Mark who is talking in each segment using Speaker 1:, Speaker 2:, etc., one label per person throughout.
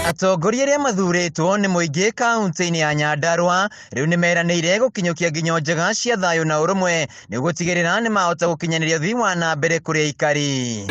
Speaker 1: Atongoria arĩa mathurĩtwo nĩ mũingĩ kaunti-inĩ ya Nyandarua rĩu nĩ meranĩire gũkinyũkia nginyo njega cia thayũ na ũrũmwe nĩguo gũtigĩrĩra nĩ mahota gũkinyanĩria ũthii wa na mbere kũrĩ aikari.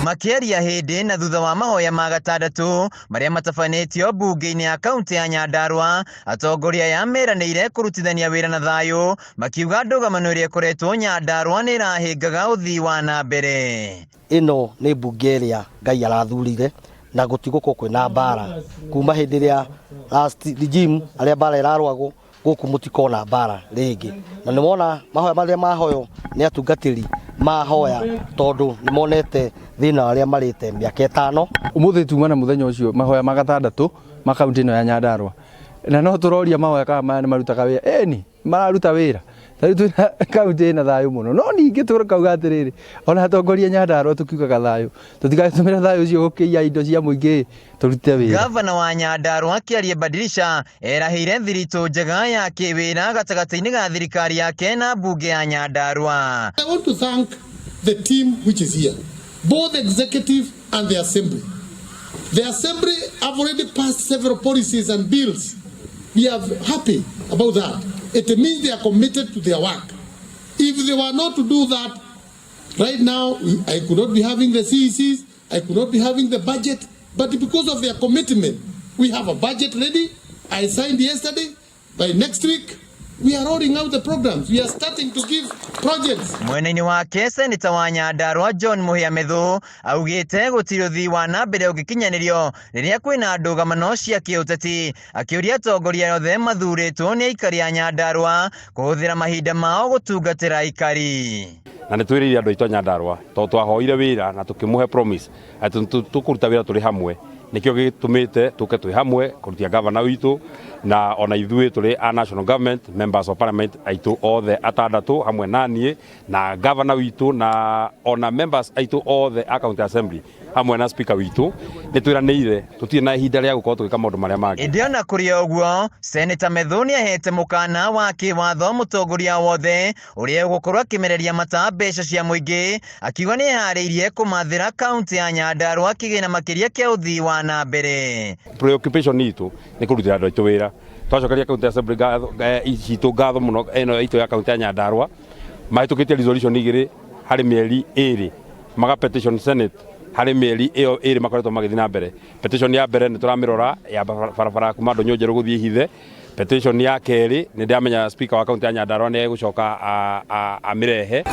Speaker 1: Makĩaria hĩndĩ na thutha wa mahoya ma gatandatũ marĩa matabanĩtio mbunge-inĩ ya kaunti ya Nyandarua, atongoria aya meranĩire kũrutithania wĩra na thayũ makiuga ndũgamano ĩrĩa ĩkoretwo Nyandarua nĩ ĩrahĩngaga ũthii wa na mbere.
Speaker 2: Ĩno nĩ mbunge ĩrĩa Ngai arathurire na gũtigũkorwo kwĩna mbara kuma hĩndĩ ĩrĩa last regime arĩa mbara ĩrarũagwo gũkũ mũtikona mbara rĩngĩ. Na nĩ wona mahoya marĩa mahoywo nĩ atungatĩri mahoya tondũ nĩ monete thĩna arĩa marĩte mĩaka 5.
Speaker 3: Ũmũthĩ tuma na mũthenya ũcio mahoya ma gatandatũ ma kaunti ĩno ya Nyandarua, na no tũroria mahoya kana maya nĩ marutaga wĩra. Ĩni mararuta wĩra, tarĩu twĩna kaunti ĩna thayũ mũno, no ningĩ tũkauga atĩrĩrĩ, ona atongoria Nyandarua tũkiugaga thayũ, tũtigatũmĩre thayũ ũcio gũkĩiya indo cia mũingĩ, tũrute wĩra.
Speaker 1: Gavana wa Nyandarua akĩaria Badilisha erahĩire thiritũ njega ya kĩwĩra gatagatĩ-inĩ ga thirikari yake na mbunge ya Nyandarua.
Speaker 4: I want to thank the team which is here, both the executive and the assembly. The assembly have already passed several policies and bills. We are happy about that. It means they are committed to their work. If they were not to do that, right now I could not be having the CECs, I could not be having the budget, but because of their commitment, we have a budget ready. I signed yesterday. By next week, we are rolling out the programs. We are starting to give projects.
Speaker 1: Mwena-inĩ wake seneta wa Nyandarua John Muhia Methu augĩte gũtirĩ ũthii wa na mbere ũngĩkinyanĩrio rĩrĩa kwĩna ndũgamano cia kĩũteti, akĩũria atongoria othe mathurĩtwo nĩ aikari a Nyandarua kũhũthĩra mahinda mao gũtungatĩra aikari.
Speaker 5: Na nĩ twĩrĩire andũ aitũ a Nyandarua tondũ twahoire wĩra na tũkĩmũhe promise atĩ tũkũruta wĩra tũrĩ hamwe, nĩkĩo gĩtũmĩte tũke twĩ hamwe kũrutia gavana witũ, na ona ithuĩ tũrĩ a national government members of parliament aitũ othe atandatũ hamwe na niĩ na gavana witũ na ona members aitũ othe a county assembly hamwe na speaker witũ, nĩ twĩranĩire tũtirĩ na ihinda rĩa gũkorwo tũgĩka maũndũ marĩa mangĩ.
Speaker 1: Ĩndĩ ona kũrĩ ũguo, Seneta Methu nĩ ahete mũkana wa kĩwatho mũtongoria wothe ũrĩa ũgũkorwo akĩmereria mata mbeca cia mũingĩ, akiuga nĩ eharĩirie kũmathĩra kaunti ya Nyandarua kĩgĩna makĩria kĩa ũthii wa na mbere.
Speaker 5: Preoccupation itũ nĩ kũrutĩra andũ aitũ wĩra. Twacokeria county assembly ngatho, citũ ngatho mũno ĩno itũ ya kaunti ya Nyandarua, mahĩtũkĩtie resolution 2 harĩ mĩeri 2, maga petition Senate harĩ mĩeri ĩyo 2 makoretwo magĩthiĩ na mbere. Petition ya mbere nĩ tũramĩrora ya barabara kuma Ndũnyũ Njerũ gũthiĩ Hithe. Petition ya kerĩ nĩ ndĩramenya speaker wa kaunti ya Nyandarua nĩ egũcoka amĩrehe.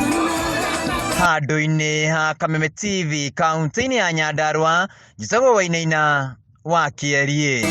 Speaker 1: Handũ-inĩ ha Kameme TV kaunti-inĩ ya Nyandarua, njĩtagwo Wainaina wa Kĩeriĩ.